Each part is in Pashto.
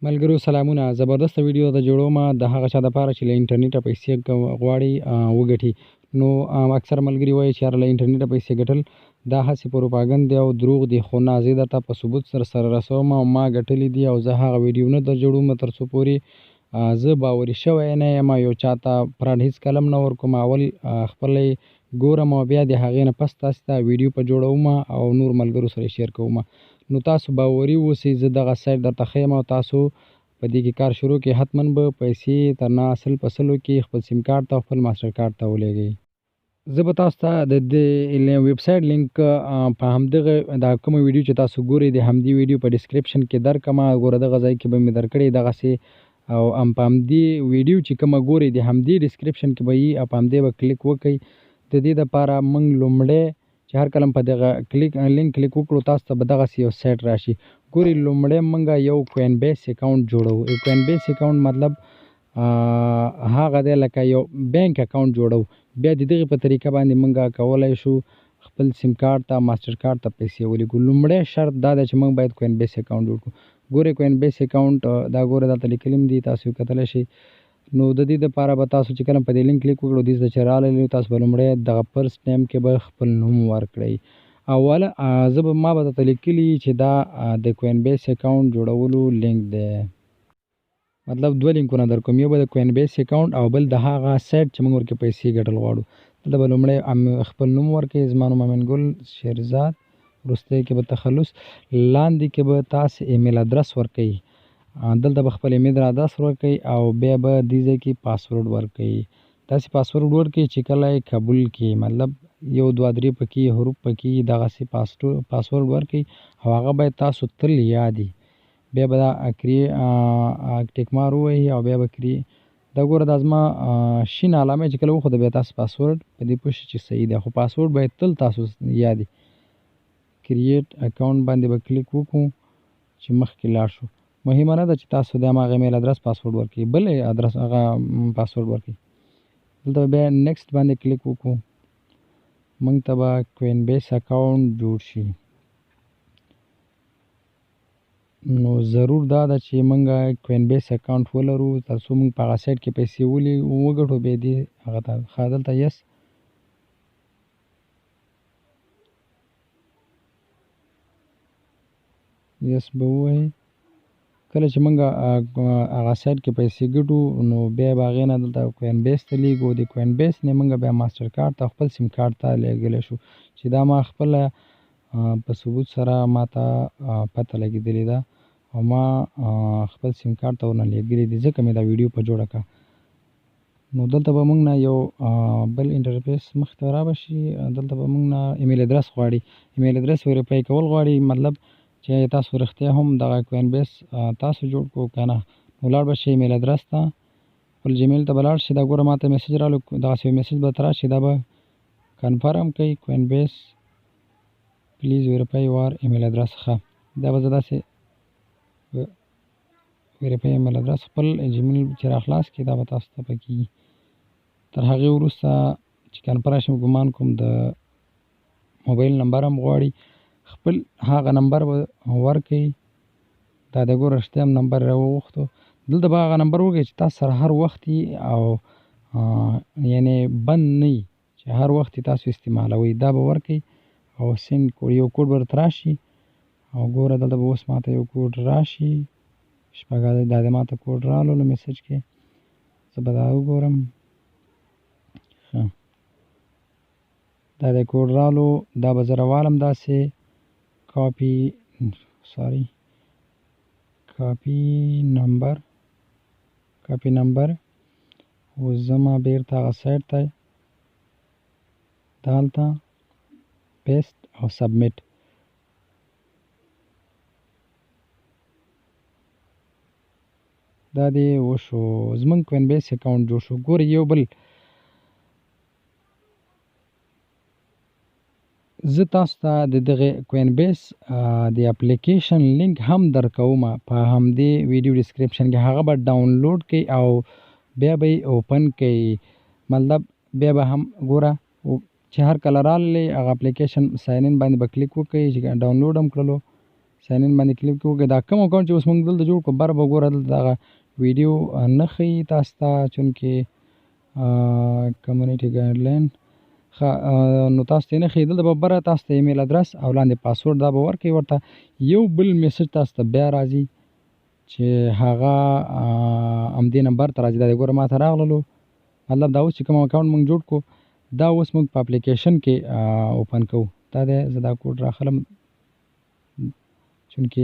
ملګرو سلامونه، زبردسته ویډیو درته جوړوم د هغه چا دپاره چې له انټرنیټه پیسې غواړي وګټي. نو اکثر ملګري وایي چې یاره له انټرنیټه پیسې ګټل دا هسې پروپاګند دی او دروغ دي، خو نه، زه درته په ثبوت سره سره رسوم او ما ګټلي دي او زه هغه ویډیو نه در جوړوم تر څو پورې زه باوري شوی نه یم. یو چاته فراډ هېڅ کله هم نه ورکوم، اول خپله یې ګورم او بیا د هغې نه پس تاسو ته ویډیو په جوړوم او نور ملګرو سره یې شیر کوم. نو تاسو باوري اوسئ، زه دغه سایټ درته ښیم او تاسو په دې کې کار شروع کړئ، حتما به پیسې تر نه سل په سلو کې خپل سیم کارت ته او خپل ماسټر کارت ته ولېږئ. زه به تاسو ته د دې ویب سایټ لینک په همدغه دا کومه ویډیو چې تاسو ګورئ د همدې ویډیو په ډسکرپشن کې درکړم. ګوره دغه ځای کې به مې درکړی دغسې، او هم په همدې ویډیو چې کومه ګورئ د همدې ډسکرپشن کې به یي او په همدې به کلیک وکړئ. د دې دپاره موږ لومړی چې هر کله په دغه کلیک لینک کلیک وکړو تاسو ته به دغسې یو سایټ راشي. ګورئ لومړی موږ یو کوین بیس اکاونټ جوړوو. یو کوین بیس اکاونټ مطلب هغه دی لکه یو بانک اکاونټ جوړوو. بیا د دغې په طریقه باندې موږ کولای شو خپل سیم کارت ته ماسټر کارت ته پیسې ولیږو. لومړی شرط دا دی چې موږ باید کوین بیس اکاونټ جوړ کړو. ګورئ کوین بیس اکاونټ دا ګوره دلته لیکلي هم دي، تاسو یې کتلی شئ. نو د دې دپاره به تاسو چې کله په دې لینک کلیک وکړو دې ته چې راغلی تاسو به لومړی دغه فرست نیم کې به خپل نوم ورکړئ. اوله زه به ما به درته لیکلي چې دا د کوین بیس اکاونټ جوړولو لینک دی، مطلب دوه لینکونه در کوم، یو به د کوین بیس اکاونټ او بل د هغه سایټ چې موږ ورکې پیسې ګټل غواړو. دلته به لومړی خپل نوم ورکړئ، زما نوم امین ګل شیرزاد، وروستی کې به تخلص، لاندې کې به تاسو ایمیل ادرس ورکړئ. دلته به خپل ایمیل ادرس ورکړئ او بیا به دې ځای کې پاسورډ ورکړئ. داسې پاسورډ ورکړئ چې کله یې قبول کړي، مطلب 1 2 3 پکې حروف پکې دغسې پاسورډ ورکړئ او هغه باید تاسو تل یاد وي. بیا به دا ټیکمار ووهي او بیا به کړي. دا ګوره دا زما شین علامه چې کله وښوده بیا تاسو پاسورډ په دې پوه شئ چې صحیح دی، خو پاسورډ باید تل تاسو یاد وي. کریټ اکاونټ باندې به کلیک وکړو چې مخکې لاړ شو. مهمه نه ده چې تاسو د هماغه ایمیل ادرس پاسورډ ورکړئ، بل ادرس هغه پاسورډ ورکړئ. دلته به بیا نیکسټ باندې کلیک وکړو، موږ ته به کوین بیس اکاونټ جوړ شي. نو ضرور دا ده چې موږ کوین بیس اکاونټ ولرو تر څو موږ په هغه سایټ کې پیسې وګټو. بیا دې هغه ته ښه دلته یس یس به ووایي. کله چې موږ هغه سایټ کې پیسې ګټو نو بیا به هغې نه دلته کوین بیس ته لیږو، د کوین بیس نه موږ بیا ماسټر کارت ته خپل سیم کارت ته لیږلی شو چې دا ما خپله په ثبوت سره ما ته پته لګېدلې ده او ما خپل سیم کارت ته ورنه لیږلي دي، ځکه مې دا ویډیو په جوړه کړه. نو دلته به موږ نه یو بل انټرفیس مخې ته را به شي. دلته به موږ نه ایمیل ادرس غواړي، ایمیل ادرس ویریفای کول غواړي، مطلب چې تاسو رښتیا هم دغه کوین بیس تاسو جوړ کړو که نه. نو لاړ به شئ ایمیل ادرس ته، خپل جیمیل ته به لاړ شئ. دا ګوره ما ته میسج رالو، دغسې یو میسج به درته راشي، دا به کنفرم کړئ کوین بیس پلیز ویریفای وار ایمیل ادرس. ښه دا به زه داسې ویریفای ایمیل ادرس خپل جیمیل چې راخلاص کړي دا به تاسو ته پکې. تر هغې وروسته چې کنفرم شي ګمان کوم د موبایل نمبر هم غواړي، خپل هغه نمبر به ورکړئ. دا د ګوره رښتیا هم نمبر راوغوښتو. دلته به هغه نمبر وکړئ چې تاسو سره هر وخت وي او یعنې بند نه وي، چې هر وخت یې تاسو استعمالوئ، دا به ورکړئ او سینډ کوډ یو کوډ به درته راشي. او ګوره دلته به اوس ماته یو کوډ راشي، شپږ دا دی ماته کوډ رالو میسج کې، زه به دا وګورم. ښه دا دی کوډ رالو، دا به زه راوالم داسې کاپي، سوري کاپي نمبر، کاپي نمبر اوس زما بېرته هغه سایټ ته دالته پیسټ او سبمیټ. دا دی وشو زمونږ کوین بیس اکاونټ جوړ شو. ګورئ یو بل زه تاسو ته د دغه کوین بیس د اپلیکیشن لینک هم درکوم په همدې ویډیو ډسکرپشن کې، هغه به ډاونلوډ کړئ او بیا به یې اوپن کړئ. مطلب بیا به هم ګوره چې هر کله راللې هغه اپلیکیشن ساین ان باندې به کلیک وکړئ چې ډاونلوډ هم کړلو. ساین ان باندې کلیک وکړئ. دا کوم اکاونټ چې اوس موږ دلته جوړ کړو، بر به ګوره دلته دغه ویډیو نه ښیي تاسو ته، چونکې کمیونټي ګایډلاین ښه، نو تاسو ته یې نه ښیي. دلته به بره تاسو ته ایمیل ادرس او لاندې پاسورډ دا به ورکوي ورته. یو بل میسج تاسو ته بیا راځي چې هغه همدې نمبر ته راځي. دا دی ګوره ما ته راغللو. مطلب دا اوس چې کوم اکاونټ موږ جوړ کړو، دا اوس موږ په اپلیکیشن کې اوپن کوو. دا دی زه دا کوډ راخلم، چونکې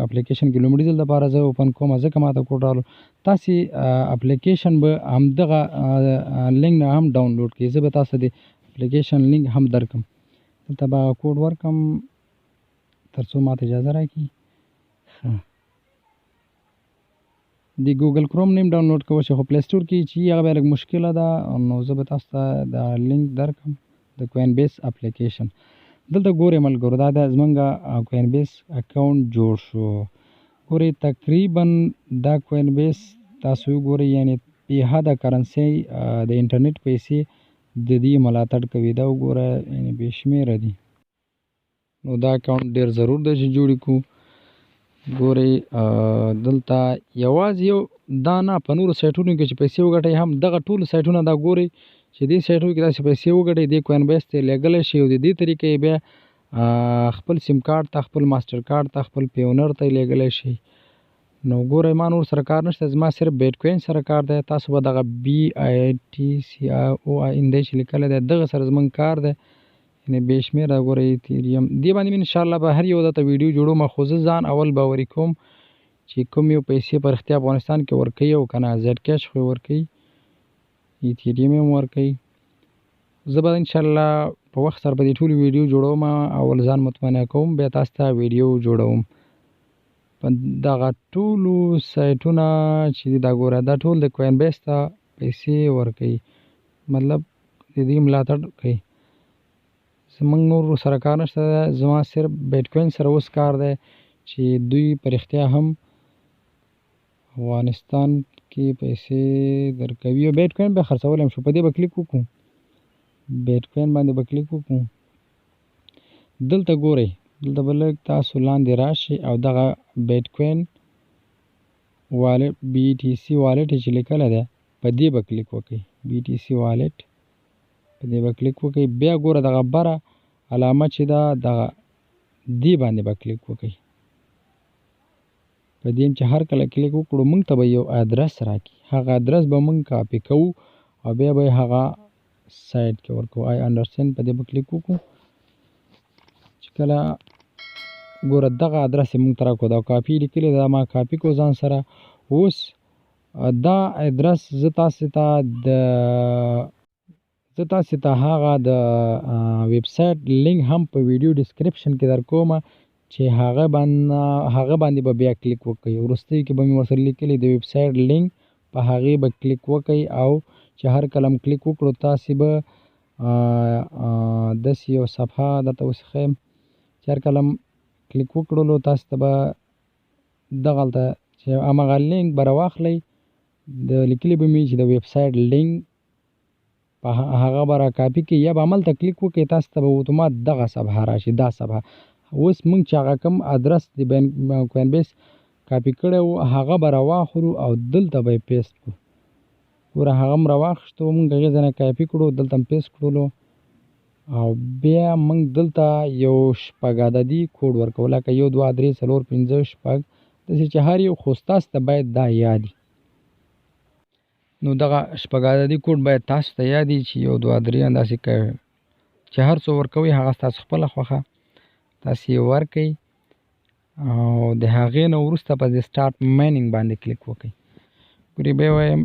اپلیکیشن کې لومړي ځل لپاره زه اوپن کوم، ځکه ما ته کوډ راغلو. تاسې اپلیکیشن به همدغه لینک نه هم ډاونلوډ کړئ. زه به تاسو د اپلیکیشن لینک هم درکم، دلته به کوډ ورکم تر څو ما ته اجازه راکړي. ښه، د ګوګل کروم نیم ډاونلوډ کولی شئ، خو پلی سټور کې چې هغه بیا لږ مشکله ده، نو زه به تاسو ته دا لینک درکم د کوین بیس اپلیکیشن. دلته ګورئ ملګرو، دا د زمونږ کوین بیس اکاونټ جوړ شو. ګورئ تقریبا دا کوین بیس تاسو وګورئ، یعنی بې حده کرنسي د انټرنیټ پیسې د دې ملاتړ کوي. دا وګوره، یعنی بې شمېره دي. نو دا اکاونټ ډېر ضرور دی چې جوړ کړو. ګورئ دلته یوازې یو دا نه، په نورو سایټونو کې چې پیسې وګټئ هم دغه ټول سایټونه دا ګورئ چې دې سایټونو کې داسې پیسې وګټئ، دې کوین بیس ته یې لېږلی شئ او د دې طریقې یې بیا خپل سیم کارت ته، خپل ماستر کارت ته، خپل پیونر ته یې لېږلی شئ. نو ګورئ ما نور سره کار نشته، زما صرف بیټ کوین سره کار دی. تاسو به دغه بی آی ټي سي او آی ان دی چې لیکلی دی دغه سره زموږ کار دی، یعنی بې شمېره. ګورئ ایتیریم دې باندې مې انشاءالله به هر یو درته ویډیو جوړوم، خو زه ځان اول باوري کوم چې کوم یو پیسې په رښتیا افغانستان کې ورکوي او که نه. زیډ کیش خو یې ورکوي، ایتیریم یې هم ورکوي. زه به انشاءالله په وخت سره په دې ټولو ویډیو جوړوم، اول ځان مطمئنه کوم، بیا تاسو ته ویډیو جوړوم. په دغه ټولو سایټونه چې دي دا ګوره، دا ټول د کوین بیس ته پیسې ورکوي، مطلب د دې ملاتړ کوي. زموږ نور سره کار نشته، زما صرف بیټ کوین سره اوس کار دی چې دوی په رښتیا هم افغانستان کې پیسې درکوي. او بیټ کوین به خرڅولی هم شو، په دې به کلیک وکړو، بیټ کوین باندې به کلیک وکړو. دلته ګورئ، دلته به لږ تاسو لاندې راشئ او دغه بیټ کوین والټ بي ټي سي والټ چې لیکلی دی په دې به کلیک وکړئ، بي ټي سي والټ په دې به کلیک وکړئ. بیا ګوره دغه بره علامه چې ده دغه دې باندې به کلیک وکړئ. په دې چې هر کله کلیک وکړو موږ ته به یو ادرس راکړي، هغه ادرس به موږ کاپي کوو او بیا به یې هغه سایټ کې ورکوو. آی انډرسټینډ په دې به کلیک وکړو. چې کله ګوره دغه ادرس یې موږ ته راکړو، دا کاپي لیکلې ده، ما کاپي کړو ځان سره. اوس دا ادرس زه تاسې ته د زه تاسې ته هغه د ویب سایټ لینک هم په ویډیو ډسکرپشن کې درکوم چې هغه باندې به بیا کلیک وکړئ. وروستیو کې به مې ورسره لیکلي د ویب سایټ لینک، په هغې به کلیک وکړئ او چې هر کله هم کلیک وکړو تاسې به داسې یو صفحه درته اوس ښیم چې هر کله هم کلیک وکړلو تاسې ته به دغلته چې هماغه لینک به راواخلئ، د لیکلي به مې چې د ویب سایټ لینک په هغه به را کاپي کړئ یا به هملته کلیک وکړئ، تاسو ته به اتومات دغه صفحه راشي. دا صفحه اوس موږ چې هغه کوم ادرس د کوین بیس کاپي کړی و هغه به راواخلو او دلته به یې پیسټ کړو. ګوره هغه هم راواخیستو، موږ هغې ځای نه کاپي کړو، دلته هم پیسټ کړلو او بیا موږ دلته یو شپږ عددي کوډ ورکوو، لکه 1 2 3 4 5 6، داسې چې هر یو، خو ستاسو ته باید دا یاد وي. نو دغه شپږ عددي کوډ باید تاسو ته یاد وي چې 1 2 3 همداسې چې هر څو ورکوئ هغه ستاسو خپله خوښه، تاسې یې ورکئ او د هغې نه وروسته په دې سټارټ ماینینګ باندې کلیک وکړئ. ګورئ بیا وایم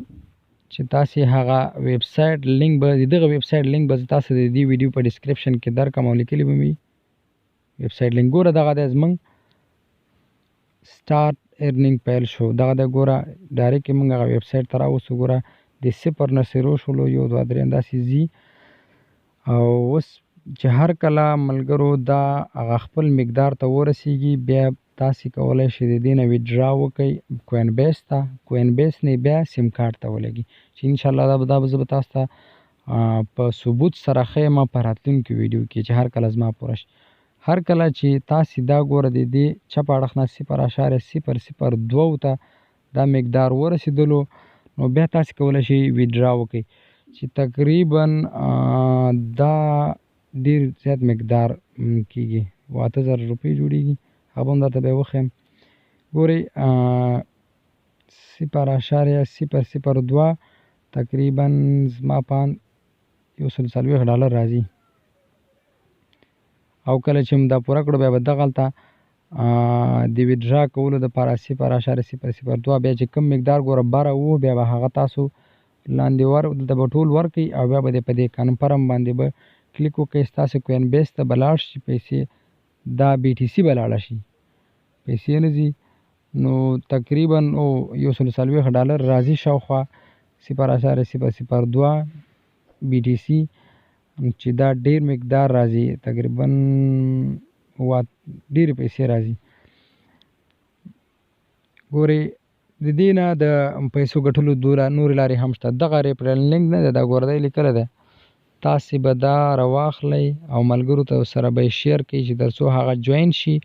چې تاسې هغه ویب سایټ لینک به د دغه ویب سایټ لینک به زه تاسو د دې ویډیو په ډسکرپشن کې درکړم او لیکلي به مې ویب سایټ لینک. ګوره دغه دی زموږ سټارټ ارنینګ پیل شو، دغه دی ګوره ډایرکټ یې موږ هغه ویب سایټ ته راوستو. ګوره د 0 نه 0 شولو، 1 2 3 همداسې ځي. او اوس چې هر کله ملګرو دا هغه خپل مقدار ته ورسیږي بیا تاسې کولی شئ د دې نه ویډرا وکړئ کوین بیس ته، کوین بیس نه یې بیا سیم کارت ته ولګي چې انشاءالله دا به زه به تاسو ته په ثبوت سره ښیم په راتلونکي ویډیو کې چې هر کله زما پوره شي. هر کله چې تاسې دا ګوره د دې چپ اړخ نه 0.002 ته دا مقدار ورسېدلو، نو بیا تاسې کولی شئ ویډرا وکړئ، چې تقریبا دا ډیر زیات مقدار کیږي، 8000 روپۍ جوړیږي. هغه به هم درته بیا وښیم. ګورئ 0.002 تقریبا زما په اند 140 ډالر راځي. او کله چې موږ دا پوره کړو، بیا به دغلته د ویډرا کولو دپاره 0.002 بیا چې کوم مقدار ګوره بره وو، بیا به هغه تاسو لاندې ور دلته به ټول ورکړئ، او بیا به د په دې کنفرم باندې به کلیک وکړئ. ستاسو کوین بیس ته به لاړ شي پیسې، دا بي ټي سي به لاړه شي، پیسې نه ځي. نو تقریبا او 140 ډالر راځي شاوخوا 0.002 بي ټي سي، چې دا ډیر مقدار راځي، تقریبا ډېرې پیسې راځي. ګورئ د دې نه د پیسو ګټلو دوه نورې لارې هم شته. دغه ریفرل لینک نه دی، دا ګوره دی لیکلی دی، تاسې به دا راواخلئ او ملګرو ته سره به یې شیر کړئ، چې تر څو هغه جوین شي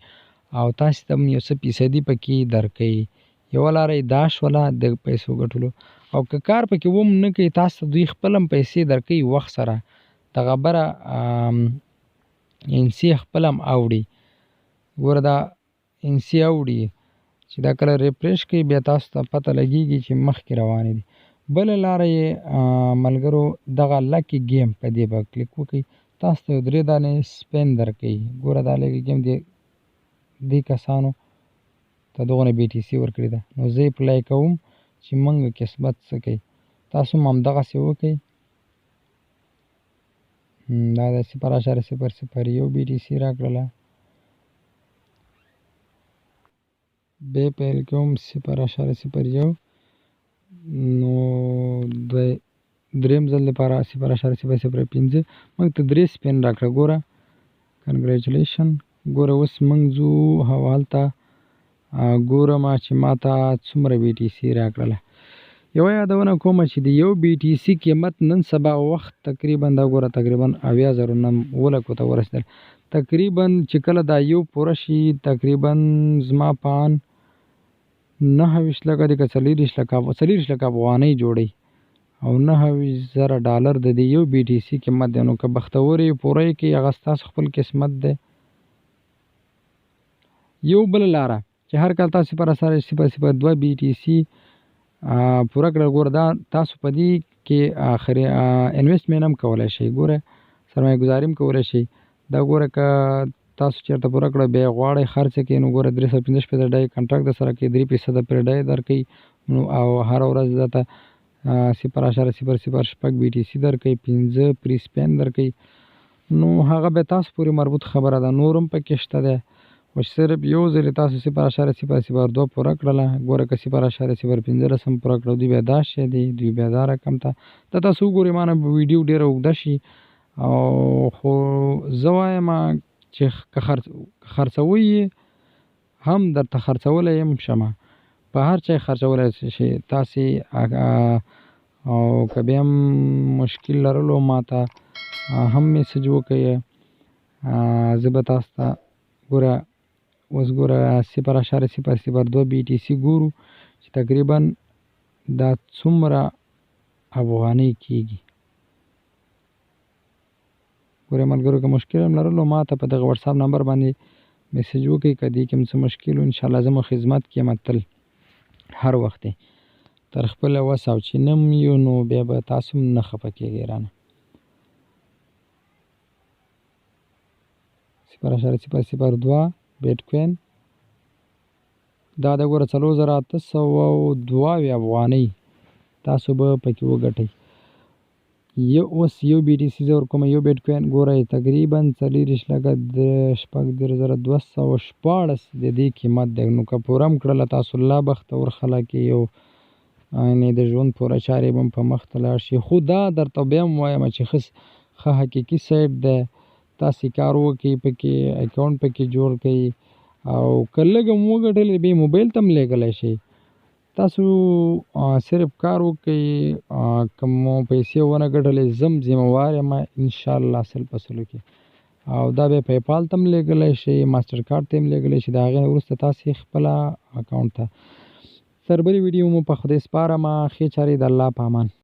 او تاسې ته هم یو څه فیصدي پکې درکوي. یوه لاره یې دا شوله د پیسو ګټلو. او که کار پکې وم نه کوي، تاسو ته دوی خپل هم پیسې درکوي وخت سره، دغه بره انسي خپل هم اوړي. ګوره دا انسي اوړي چې دا کله ریفریش کوي، بیا تاسو ته پته لګیږي چې مخکې روانې دي. بله لاره یې ملګرو دغه لکي ګیم، په دې به کلیک وکړئ، تاسو ته یو درې دانې سپین درکوي. ګوره دا لکي ګیم دې کسانو ته دغونه بي ټي سي ورکړې ده، نو زه یې پلای کوم چې موږ قسمت څه کوي. تاسو هم همدغسې وکړئ. دا د 0.001 بي ټي سي راکړله، بیا پیل کوم 0.01. نو دوی دریم ځل لپاره 0.005 موږ ته درې سپین راکړه. ګوره کنګریچولیشن. ګوره اوس موږ ځو هلته، ګورم چې ما ته څومره بي ټي سي راکړله. یوه یادونه کوم چې د یو بي ټي سي قیمت نن سبا وخت تقریبا دا ګوره تقریبا 70,000 نه 7 لکو ته ورسېدل. تقریبا چې کله دا یو پوره شي، تقریبا زما په اند 29 لکه دی که 24 لکه، 24 لکه افغانۍ جوړوي، او 29,000 ډالر د دې یو بي ټي سي قیمت دی. نو که بختور یې پوره یې کړئ، هغه ستاسو خپل قسمت دی. یو بله لاره چې هر کال تاسو 0.002 بي ټي سي پوره کړل، ګوره دا تاسو په دې کې آخري انویسټمنټ هم کولی شئ، ګوره سرمایه ګذاري هم کولی شئ. دا ګوره که تاسو چېرته پوره کړه، بیا یې غواړئ خرڅ کړئ، نو ګوره 365 ډای کنټراکټ در سره کوي، 3% پرې ډای درکوي، نو او هره ورځ درته 0.006 بي ټي سي درکوي، 5 پري سپین درکوي. نو هغه بیا تاسو پورې مربوط خبره ده، نور هم پکې شته دی. خو صرف یو ځل تاسو 0.002 پوره کړله، ګوره که 0.015 هم پوره کړه، دوی بیا دا شی دی، دوی بیا دا رقم ته دا تاسو وګورئ. ما نه به ویډیو ډېره اوږده شي، او خو زه وایم چې که خرڅوئ یې هم درته خرڅولی یم شمه، په هر چا یې خرڅولی شئ تاسې. او که بیا هم مشکل لرلو، ما ته هم میسج وکړئ، زه به تاسو ته ګوره اوس ګوره 0.002 بي ټي سي ګورو چې تقریبا دا څومره افغانۍ کیږي. ګوره ملګرو که مشکل هم لرلو، ما ته په دغه واتساپ نمبر باندې میسج وکړئ. که دې کې هم څه مشکل و، انشاءالله زه مو خدمت کې یم تل هر وخت تر خپله وسه، او چې نه یو نو بیا به تاسو هم نه خفه کېږئ رانه. 0.002 بیټ کوین دا د ګوره 4872 افغانۍ تاسو به پکې وګټئ. یو اوس یو بي ټي سي زه ورکوم، یو بیټ کوین ګورئ تقریبا 24 لکه د 36,216 د دې قیمت دی. نو که پوره هم کړله تاسو لا بختور خلک یو، یعنې د ژوند پوره چارې به هم په مخ ته لاړ شي. خو دا درته بیا هم وایم چې ښه حقیقي سایټ دی، تاسې کار وکړئ پکې، اکاونټ پکې جوړ کړئ، او که لږ هم وګټلې بیا موبایل ته هم لېږلی شئ. تاسو صرف کار وکړئ، که مو پیسې ونه ګټلې زه هم ذمه وار یم انشاءالله 100 په 100 کې. او دا بیا پیپال ته هم لېږلی شئ، ماسټر کارت ته هم لېږلی شئ. د هغې نه وروسته تاسې خپله اکاونټ ته. تر بلې ویډیو مو په خدای سپارم، ښې چارې، د الله په امان.